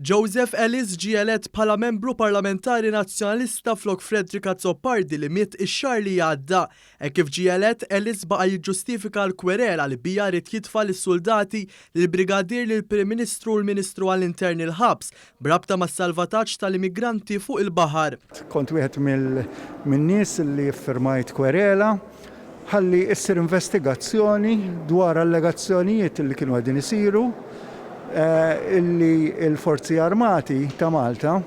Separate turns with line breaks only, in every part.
Joseph Ellis ġie elett bħala membru parlamentari Nazzjonalista flok Frederick Azzopardi li miet ix-xahar li għadda. Hekk kif ġie elett, Ellis baqa' jiġġustifika l-kwerela li biha ried jitfa' lis-suldati, lill-Brigadier, lill-Prim Ministru u l-Ministru għall-Intern il-ħabs b'rabta mas-salvataġġ tal-immigranti fuq il-baħar.
Kont wieħed min-nies li ffirmajt kwerela ħalli issir investigazzjoni dwar allegazzjonijiet li kienu qegħdin isiru illi l-Forzi Armati ta' Malta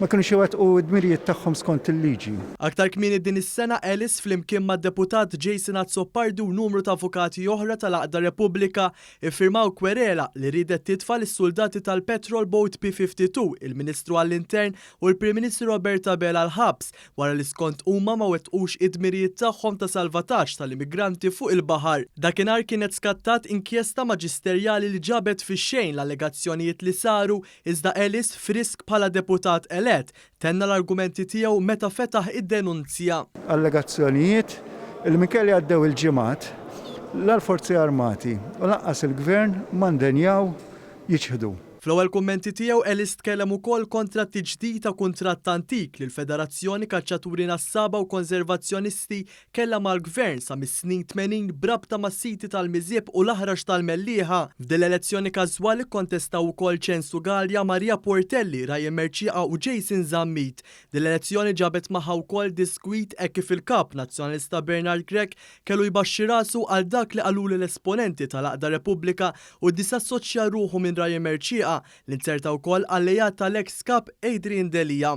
ma kinux iwettqu d-dmirijiet tagħhom skont il-liġi.
Aktar kmieni din is-sena Ellis flimkien mad-Deputat Jason Azzopardi u numru ta' avukati oħra tal-għaqda Repubblika iffirmaw kwerela li riedet titfa' lis-suldati tal-Patrol Boat P-52, il-Ministru għall-Intern u l-Prim Ministru Robert Abela l-ħabs wara li skont huma ma wettqux id-dmirijiet tagħhom ta' salvataġġ tal-immigranti fuq il-baħar. Dakinhar kienet skattat inkjesta maġisterjali li ġabet fix-xejn l-allegazzjonijiet li saru iżda Ellis, frisk bħala deputat elett, tenna l-argumenti tiegħu meta fetaħ id-denunzja.
Allegazzjonijiet li minkejja li għaddew il-ġimgħat, la l-Forzi Armati u lanqas il-Gvern ma ndenjaw jiċħdu.
Fl-ewwel kummenti tiegħu Ellis tkellem ukoll kontra t-tiġdid ta' kuntratt antik li l-Federazzjoni Kaċċaturi Nassaba u Konservazzjonisti kellha mal-Gvern sa mis-snin 80 b'rabta mas-siti tal-Miżieb u l-Aħrax tal-Mellieħa. F'din l-elezzjoni każwali kkontestaw ukoll Ċensu Galea, Maria Portelli, Ryan Mercieca u Jason Zammit. Din l-elezzjoni ġabet magħha wkoll diskwit hekk kif il-Kap Nazzjonalista Bernard Grech kellu jbaxxi rasu għal dak li qalulu l-esponenti tal-għaqda Repubblika u ddisassoċja ruħu minn Ryan Mercieca li nzerta wkoll alleat tal-eks Kap Adrian Delia.